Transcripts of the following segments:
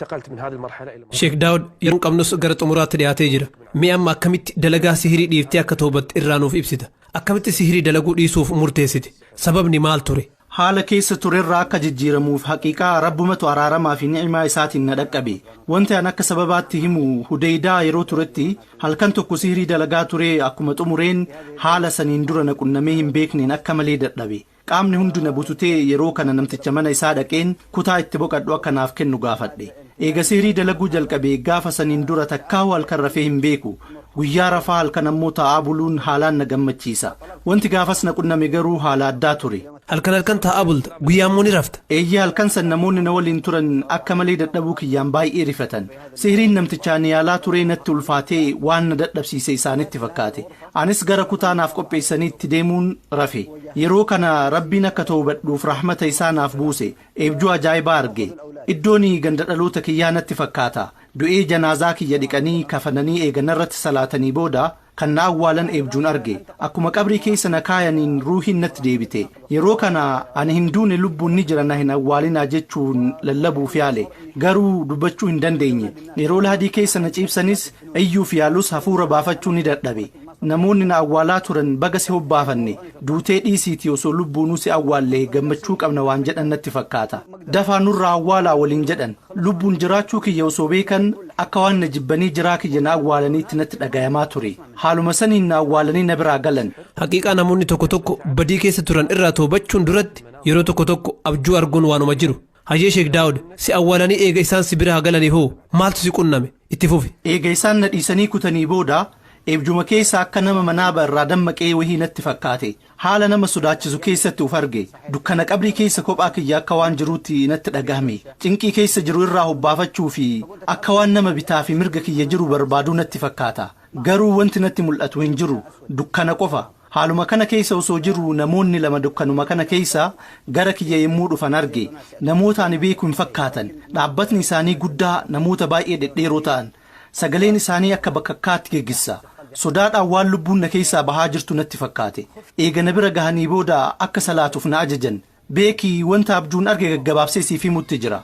انتقلت من هذه المرحلة إلى Sheek Daawud, yeroon qabnus gara xumuraatti dhiyaatee jira. Mee amma akkamitti dalagaa sihirii dhiiftee akka toobatte irraa nuuf ibsita? Akkamitti sihirii dalaguu dhiisuuf murteessite? Sababni maal ture? Haala keessa turerraa akka jijjiiramuuf haqiiqaa Rabbumatu araaramaa fi ni'imaa isaatiin na dhaqqabe. Wanti an akka sababaatti himu, Hudeydaa yeroo turetti halkan tokko sihirii dalagaa ture. Akkuma xumureen haala saniin dura na qunnamee hin beekneen akka malee dadhabe. Qaamni hundi na bututee. Yeroo kana namticha mana isaa dhaqeen kutaa itti boqadhu akka naaf kennu gaafadhe. Eega sihirii dalaguu jalqabe gaafa saniin dura takkaa'u halkan rafee hin beeku. Guyyaa rafaa, halkan ammoo taa'aa buluun haalaan na gammachiisa. Wanti gaafas na qunname garuu haala addaa ture. Halkan halkan taa'aa bulta, guyyaa immoo ni rafta? Eeyyee, halkan san namoonni na waliin turan akka malee dadhabuu kiyyaan baay'ee rifatan. Sihiriin namtichaan yaalaa turee natti ulfaatee waan na dadhabsiise isaanitti fakkaate. Anis gara kutaa naaf qopheessaniitti deemuun rafe. Yeroo kana Rabbiin akka toobadhuuf rahmata isaa naaf buuse. Eebjuu ajaa'ibaa arge. Iddoon ganda dhaloota kiyyaa natti fakkaata. Du'ee janaazaa kiyya dhiqanii kafananii eeganarratti salaatanii booda kan na awwaalan eebjuun arge. Akkuma qabrii keessa na kaayaniin ruuhiin natti deebite. Yeroo kana ani hin duune, lubbuun ni jira, na hin awwaalinaa jechuun lallabuuf yaale, garuu dubbachuu hin dandeenye. Yeroo lahadii keessa na ciibsanis iyyuuf yaalus hafuura baafachuu ni dadhabe. Namoonni na awwaalaa turan, "Baga si hobbaafanne, duutee dhiisiitii osoo lubbuunuu si awwaallee gammachuu qabna," waan jedhan natti fakkaata. "Dafaa nurraa awwaalaa," waliin jedhan. Lubbuun jiraachuu kiyya osoo beekan akka waan na jibbanii jiraa kiyya na awwaalaniitti natti dhagayamaa ture. Haaluma saniin na awwaalanii na biraa galan. Haqiiqaa namoonni tokko tokko badii keessa turan irraa toobachuun duratti yeroo tokko tokko abjuu arguun waanuma jiru. Hayyee Sheek Daawud, si awwaalanii eega isaan si biraa galanii hoo maaltu si qunname? Itti fufi. Eega isaan na dhiisanii kutanii booda eebjuma keessa akka nama manaaba irraa dammaqee wahii natti fakkaate. Haala nama sodaachisu keessatti uf arge. Dukkana qabrii keessa kophaa kiyya akka waan jiruutti natti dhagahame. Cinqii keessa jiru irraa hobbaafachuu fi akka waan nama bitaa fi mirga kiyya jiru barbaaduu natti fakkaata. Garuu wanti natti mul'atu hin jiru, dukkana qofa. Haaluma kana keessa osoo jiru namoonni lama dukkanuma kana keessa gara kiyya yommuu dhufan arge. Namoota ani beeku hin fakkaatan. Dhaabbatni isaanii guddaa, namoota baay'ee dhedheeroo ta'an. Sagaleen isaanii akka bakakkaatti geggissa. Sodaadhaan waan lubbuun na keessaa bahaa jirtu natti fakkaate. Eega na bira gahanii booda akka salaatuuf na ajajan. Beekii, wanta abjuun arge gaggabaabsee siif himutti jira.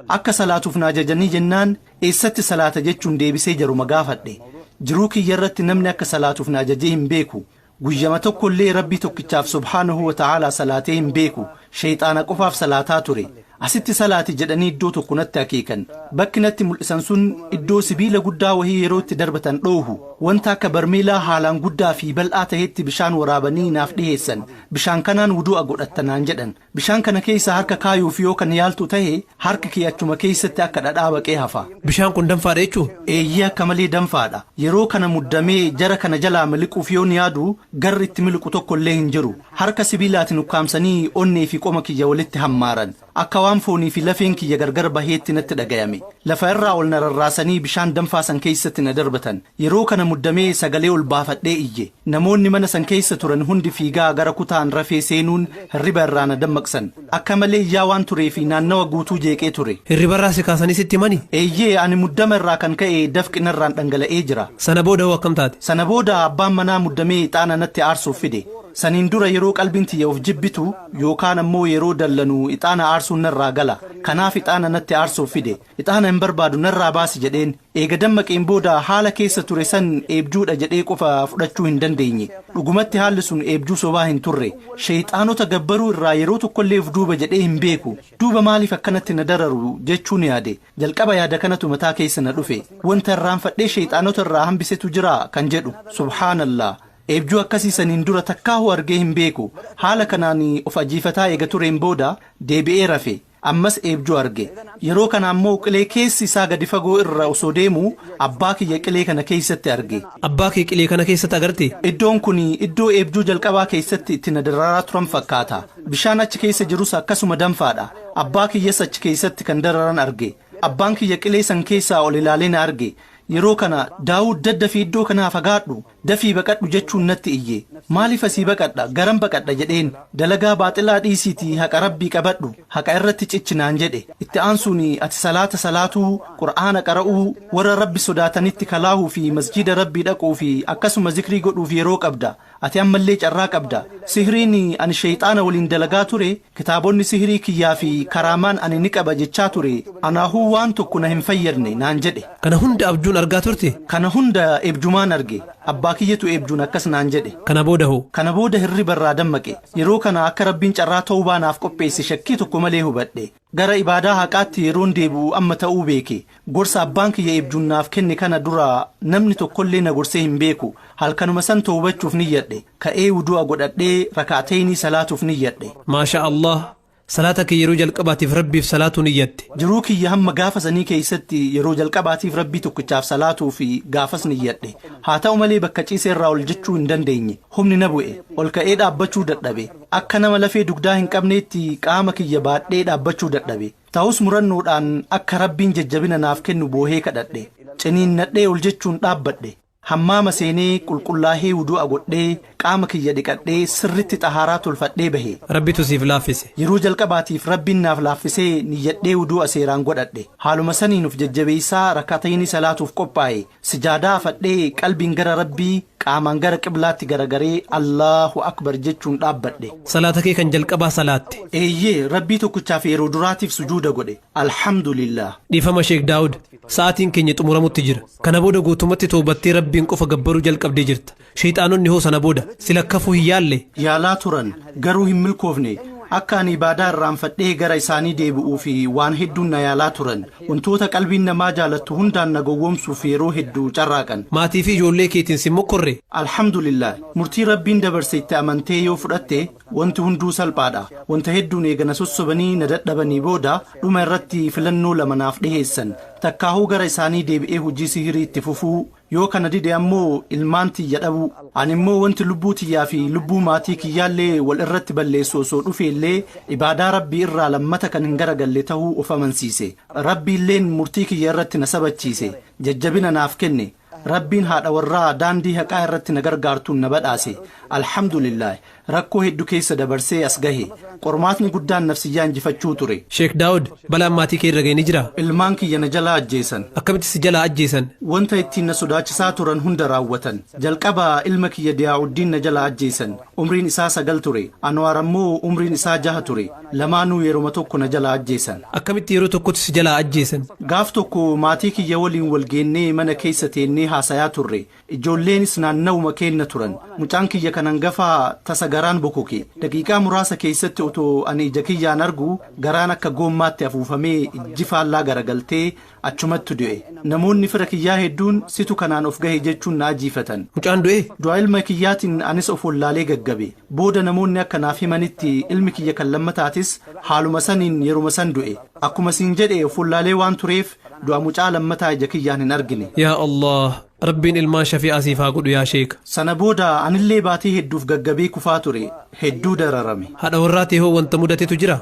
Akka salaatuuf na ajajanii jennaan, "Eessatti salaata?" jechuun deebisee jaruma gaafadhe. Jiruu kiyya irratti namni akka salaatuuf na ajajee hin beeku. Guyyama tokko illee Rabbii tokkichaaf subhaanahu wa ta'aalaa salaatee hin beeku. Sheeyxaana qofaaf salaataa ture. "Asitti salaati," jedhanii iddoo tokko natti akeekan. Bakki natti mul'isan sun iddoo sibiila guddaa wahii yeroo itti darbatan dhoohu. Wanta akka barmeelaa haalaan guddaa fi bal'aa tahetti bishaan waraabanii naaf dhiheessan. "Bishaan kanaan wudu'a godhattanaan," jedhan. Bishaan kana keessa harka kaayuuf yoo kan yaaltu tahe, harki kee achuma keessatti akka dhadhaa baqee hafa. Bishaan kun danfaadha jechuu? Eeyyee, akka malee danfaadha. Yeroo kana muddamee jara kana jalaa miliquuf yoon yaadu, garri itti miliqu tokko illee hin jiru. Harka sibiilaatiin ukkaamsanii onnee fi qoma kiyya walitti hammaaran. Akka waan foonii fi lafeen kiyya gargar baheetti natti dhagayame. Lafa irraa ol na rarraasanii bishaan danfaa san keessatti na darbatan. Yeroo kana muddamee sagalee ol baafadhee iyye. Namoonni mana san keessa turan hundi fiigaa gara kutaan rafee seenuun hirriba irraa na dammaqsan. Akka malee iyyaa waan turee fi naannawa guutuu jeeqee ture. Hirribarraa si kaasanii sitti himani? Eeyyee, ani muddama irraa kan ka'e dafqi narraan dhangala'ee jira. Sana booda hoo akkam taate? Sana booda abbaan manaa muddamee ixaana natti aarsuuf fide. Saniin dura yeroo qalbiin tiyya of jibbitu yookaan ammoo yeroo dallanu ixaana aarsuun narraa gala. Kanaaf ixaana natti aarsuuf fide. "Ixaana hin barbaadu, narraa baasi," jedheen. Eega dammaqeen booda haala keessa ture san eebjuudha jedhee qofa fudhachuu hin dandeenye. Dhugumatti haalli sun eebjuu sobaa hin turre. Sheeyxaanota gabbaruu irraa yeroo tokkollee of duuba jedhee hin beeku. Duuba maaliif akkanatti na dararu jechuun yaade. Jalqaba yaada kanatu mataa keessa na dhufe. Wanta irraanfadhee sheeyxaanota irraa hambisetu jira kan jedhu. Subhaanallah. Eebjuu akkasii saniin dura takkaahuu argee hin beeku. Haala kanaan of ajiifataa eega tureen booda deebi'ee rafe. Ammas eebjuu arge. Yeroo kana ammoo qilee keessi isaa gadi fagoo irra osoo deemu abbaa kiyya qilee kana keessatti arge. Abbaa kee qilee kana keessatti agarte? Iddoon kun iddoo eebjuu jalqabaa keessatti itti na dararaa turan fakkaata. Bishaan achi keessa jirus akkasuma danfaadha. Abbaa kiyyas achi keessatti kan dararan arge. Abbaan kiyya qilee san keessaa ol ilaalee na arge. Yeroo kana, "Daawud, daddafii iddoo kanaa fagaadhu, dafii baqadhu," jechuun natti iyye. "Maaliif asii baqadha? Garam baqadha?" jedheen. "Dalagaa baaxilaa dhiisiitii haqa Rabbii qabadhu, haqa irratti cichinaan," jedhe. Itti aansuun, "Ati salaata salaatuu, Qur'aana qara'uu, warra Rabbi sodaatanitti kalaahuu fi masjiida Rabbii dhaquu fi akkasuma zikrii godhuuf yeroo qabda. Ati ammallee carraa qabda. Sihiriin ani sheeyxaana waliin dalagaa ture, kitaabonni sihirii kiyyaa fi karaamaan ani ni qaba jechaa ture, anaahuu waan tokko na hin fayyadne naan jedhe. Kana hunda abjuun argaa turte? Kana hunda eebjumaan arge. Abbaa kiyyatu eebjuun akkas naan jedhe. Kana booda hoo? Kana booda hirriba irraa dammaqe. Yeroo kana akka Rabbiin carraa tawbaa naaf qopheesse shakkii tokko malee hubadhe. Gara ibaadaa haqaatti yeroon deebi'u amma ta'uu beeke. Gorsa abbaan kiyya eebjuun naaf kenne kana dura namni tokkollee na gorsee hin beeku. Halkanuma san tawbachuuf niyyadhe. Ka'ee wudu'a godhadhee raka'ataynii salaatuuf niyyadhe. Maasha Allah, salaata kee yeroo jalqabaatiif Rabbiif salaatuu niyyatte. Jiruu kiyya hamma gaafa sanii keessatti yeroo jalqabaatiif Rabbii tokkichaaf salaatuu fi gaafas niyyadhe. Haa ta'u malee bakka ciisee irraa ol jechuu hin dandeenye. Humni na bu'e. Ol ka'ee dhaabbachuu dadhabe. Akka nama lafee dugdaa hin qabneetti qaama kiyya baadhee dhaabbachuu dadhabe. Ta'us murannoodhaan akka Rabbiin jajjabina naaf kennu boohee kadhadhe. Ciniinnadhee ol jechuun dhaabbadhe. Hammaama seenee qulqullaahee wudu'a godhee qaama kiyya dhiqadhee sirritti xahaaraa tolfadhee bahe. Rabbitu siif laaffise. Yeroo jalqabaatiif Rabbiin naaf laaffisee niyyadhee wudu'a seeraan godhadhe. Haaluma saniin of jajjabeessaa rakatayni salaatuuf qophaa'e. Sijaadaa afadhee qalbiin gara Rabbii qaamaan gara qiblaatti garagaree Allahu Akbar jechuun dhaabbadhe. Salaata kee kan jalqabaa salaatte. Eeyyee, Rabbii tokkichaaf yeroo duraatiif sujuuda godhe. Alhamdulillah. Dhiifama Sheek Daawud, sa'aatiin keenya xumuramutti jira. Kana booda guutumatti toobattee Rabbiin qofa gabbaruu jalqabdee jirta. Sheyxaanonni hoo sana booda si lakkafuu hin yaalle? Yaalaa turan, garuu hin milkoofne. Akka ani ibaadaa irraanfadhee gara isaanii deebi'uu fi waan hedduun na yaalaa turan. Wantoota qalbiin namaa jaalattu hundaan na gowwoomsuuf yeroo hedduu carraaqan. Maatii fi ijoollee keetiin si mokkorre? Alhamdulillah, murtii Rabbiin dabarse itti amantee yoo fudhatte wanti hunduu salphaadha. Wanta hedduun eega na sossobanii na dadhabanii booda dhuma irratti filannoo lama naaf dhiheessan. Takkaahuu gara isaanii deebi'ee hojii sihirii itti fufuu, yoo kana dide ammoo ilmaan tiyya dhabuu. Ani immoo wanti lubbuu tiyyaa fi lubbuu maatii kiyyaallee wal irratti balleessu osoo dhufe illee ibaadaa Rabbii irraa lammata kan hin garagalle ta'uu of amansiise. Rabbi illeen murtii kiyya irratti na sabachiise, jajjabina naaf kenne. Rabbiin haadha warraa daandii haqaa irratti na gargaartuun na badhaase. Alhamdulillah, rakkoo hedduu keessa dabarsee as gahe. Qormaatni guddaan nafsiyyaa injifachuu ture. Sheek Daawud, balaan maatii kee irra ga'e ni jiraa? Ilmaan kiyya na jalaa ajjeesan. Akkamitti si jalaa ajjeesan? Wanta ittiin na sodaachisaa turan hunda raawwatan. Jalqaba ilma kiyya Diyaa'uddiin na jalaa ajjeesan. Umriin isaa 9 ture. Anwaar ammoo umriin isaa 6 ture. Lamaanuu yeroma tokko na jalaa ajjeesan. Akkamitti yeroo tokkotti si jalaa ajjeesan? Gaaf tokko maatii kiyya waliin wal geennee mana keessa teennee haasayaa turre. Ijoolleenis naannawuma keenna turan. Mucaan kiyya kan hangafaa tasa garaan bokoke. Daqiiqaa muraasa keessatti otoo ani ija kiyyaan argu garaan akka goommaatti afuufamee ijji faallaa garagaltee achumatti du'e. Namoonni fira kiyyaa hedduun situ kanaan of gahe jechuun na ajiifatan. Mucaan du'e? Du'a ilma kiyyaatiin anis of wallaalee gaggabe. Booda namoonni akka naaf himanitti ilmi kiyya kan lammataatis haaluma saniin yeruma san du'e. Akkuma siin jedhe of wallaalee waan tureef du'a mucaa lammataa ija kiyyaan hin argine. Yaa Allah, Rabbiin ilmaan shafi'aa siif haa godhu yaa sheeka. Sana booda anillee baatii hedduuf gaggabee kufaa ture. Hedduu dararame. Haadha warraa tee hoo wanta mudatetu jira?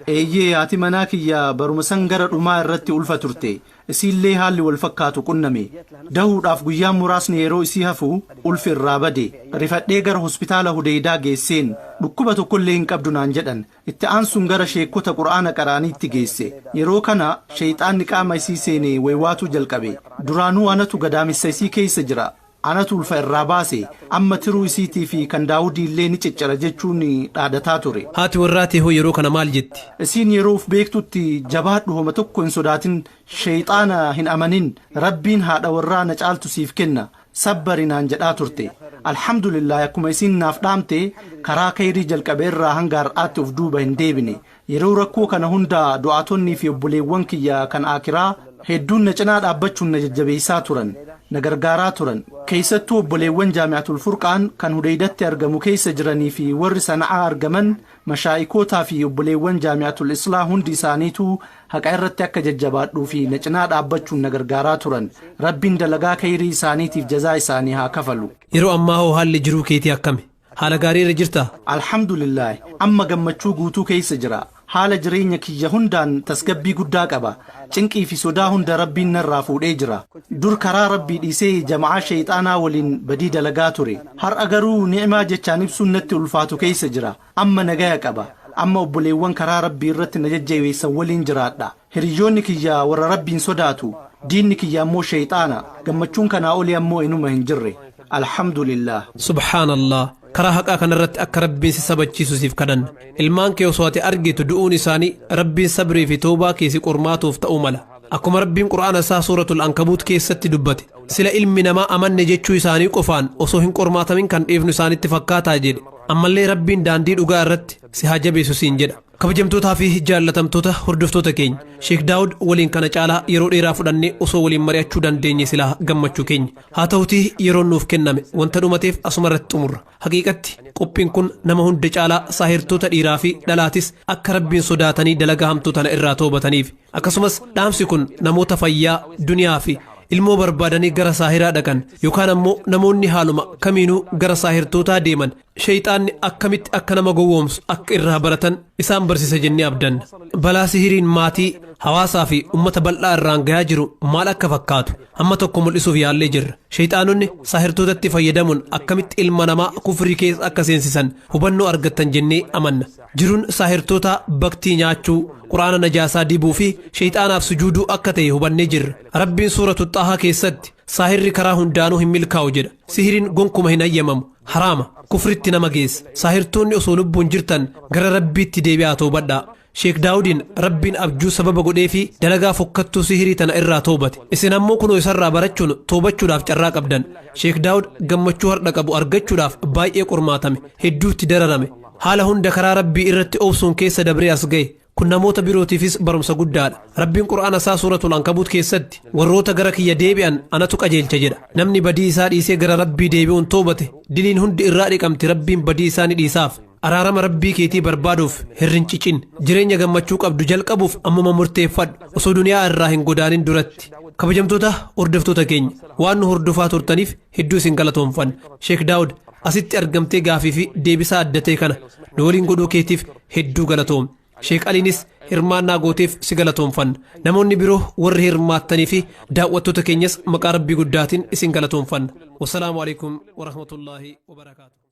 Eeyyee, haati manaa kiyya baruma san gara dhumaa irratti ulfa turte. Isiillee haalli wal fakkaatu qunname. Dahuudhaaf guyyaan muraasni yeroo isii hafu ulfi irraa bade. Rifadhee gara hospitaala Hudeydaa geesseen. Dhukkuba tokkollee hin qabdu naan jedhan. Itti aansuun gara sheekkota Qur'aana qara'aniitti geesse. Yeroo kana sheyxaanni qaama isii seene waywaatuu jalqabe. Duraanuu anatu gadaamessa isii keessa jira. Anatu ulfa irraa baase. Amma tiruu isiitii fi kan Daawudii illee ni ciccira jechuun dhaadataa ture. Haati warraa tee hoo yeroo kana maal jetti? Isiin yeroo uf beektutti jabaadhu, homa tokko hin sodaatin, sheyxaana hin amanin, Rabbiin haadha warraa na caaltu siif kenna, sabbari naan jedhaa turte. Alhamdulillah, akkuma isiin naaf dhaamte karaa khayrii jalqabe irraa hanga har'aatti of duuba hin deebine. Yeroo rakkoo kana hunda du'aatonnii fi obboleewwan kiyya kan aakiraa hedduun na cinaa dhaabbachuun na jajjabeessaa turan, na gargaaraa turan. Keessattuu obboleewwan Jaami'atul Furqaan kan Hudeydatti argamu keessa jiranii fi warri Sana'aa argaman mashaa'ikootaa fi obboleewwan Jaami'atul Islaah hundi isaaniituu haqa irratti akka jajjabaadhuu fi na cinaa dhaabbachuun na gargaaraa turan. Rabbiin dalagaa khayrii isaaniitiif jazaa isaanii haa kafalu. Yeroo ammaa hoo haalli jiruu keetii akkami? Haala gaarii irra jirtaa? Alhamdulillah, amma gammachuu guutuu keessa jira. Haala jireenya kiyya hundaan tasgabbii guddaa qaba. Cinqii fi sodaa hunda Rabbiin narraa fuudhee jira. Dur karaa Rabbii dhiisee jama'aa sheyxaanaa waliin badii dalagaa ture. Har'a garuu ni'maa jechaan ibsuun natti ulfaatu keessa jira. Amma nagaya qaba. Amma obboleewwan karaa Rabbii irratti na jajjabeessan waliin jiraadha. Hiriyyoonni kiyya warra Rabbiin sodaatu. Diinni kiyya ammoo sheyxaana. Gammachuun kanaa olii ammoo inuma hin jirre. Alhamdulillah. Subhaanallah. Karaa haqaa kanarratti akka Rabbiin si sabachiisu siif kadhanna. Ilmaan kee osoo ati argitu du'uun isaanii Rabbiin sabrii fi toobaa kee si qormaatuuf ta'uu mala. Akkuma Rabbiin Qur'aana isaa suuratul Ankabuut keessatti dubbate, sila ilmi namaa amanne jechuu isaanii qofaan osoo hin qormaatamin kan dhiifnu isaanitti fakkaataa jedhe. Ammallee Rabbiin daandii dhugaa irratti si haa jabeessu siin jedha. Kabajamtootaa fi jaallatamtoota hordoftoota keenya, Sheek Daawud waliin kana caalaa yeroo dheeraa fudhannee osoo waliin mari'achuu dandeenye silaa gammachuu keenya. Haa ta'utii yeroon nuuf kenname wanta dhumateef asuma irratti xumurra. Haqiiqatti qophiin kun nama hunda caalaa saahirtoota dhiiraa fi dhalaatis akka Rabbiin sodaatanii dalagaa hamtuu tana irraa toobataniif. Akkasumas dhaamsi kun namoota fayyaa, duniyaa fi ilmoo barbaadanii gara saahiraa dhaqan yookaan ammoo namoonni haaluma kamiinuu gara saahirtootaa deeman shayxaanni akkamitti akka nama gowwoomsu akka irraa baratan isaan barsiisa jennee abdanna. Balaa sihiriin maatii, hawaasaa fi ummata bal'aa irraan gayaa jiru maal akka fakkaatu hamma tokko mul'isuuf yaallee jirra. Shayxaanonni saahirtootatti fayyadamuun akkamitti ilma namaa kufrii keessa akka seensisan hubannoo argattan jennee amanna. Jiruun saahirtootaa baktii nyaachuu, quraana najaasaa dibuu fi shayxaanaaf sujuuduu akka ta'e hubannee jirra. Rabbiin suuratu Xaahaa keessatti saahirri karaa hundaanuu hin milkaa'u jedha. Sihiriin gonkuma hin hayyamamu. Haraama. Kufritti nama geessa. Saahirtoonni osoo lubbuun jirtan gara Rabbiitti deebi'aa toobadhaa. Sheek Daawudiin Rabbiin abjuu sababa godhee fi dalagaa fokkattuu sihirii tana irraa toobate. Isin ammoo kunoo isarraa barachuun toobachuudhaaf carraa qabdan. Sheek Daawud gammachuu har'a qabu argachuudhaaf baay'ee qormaatame. Hedduutti dararame. Haala hunda karaa Rabbii irratti obsuun keessa dabree as ga'e. Kun namoota birootiifis barumsa guddaadha. Rabbiin Qur'aana isaa suuratul Ankabuut keessatti warroota gara kiyya deebi'an anatu qajeelcha jedha. Namni badii isaa dhiisee gara Rabbii deebi'uun toobate diliin hundi irraa dhiqamti Rabbiin badii isaa ni dhiisaaf. Araarama Rabbii keetii barbaaduuf hirrincicin. Jireenya gammachuu qabdu jalqabuuf ammuma murteeffadhu osoo duniyaa irraa hin godaanin duratti. Kabajamtoota hordoftoota keenya waan nu hordofaa turtaniif hedduu isin galatoomfanna. Sheek Daawud asitti argamtee gaafii fi deebisaa adda ta'e kana nu waliin godhuu keetiif hedduu galatoom. Sheek Aliinis hirmaannaa gooteef si galatoomfanna. Namoonni biroo warri hirmaattanii fi daawwattoota keenyas maqaa Rabbii guddaatiin isin galatoomfanna. Wassalaamu alaikum warahmatullaahi wabarakaatu.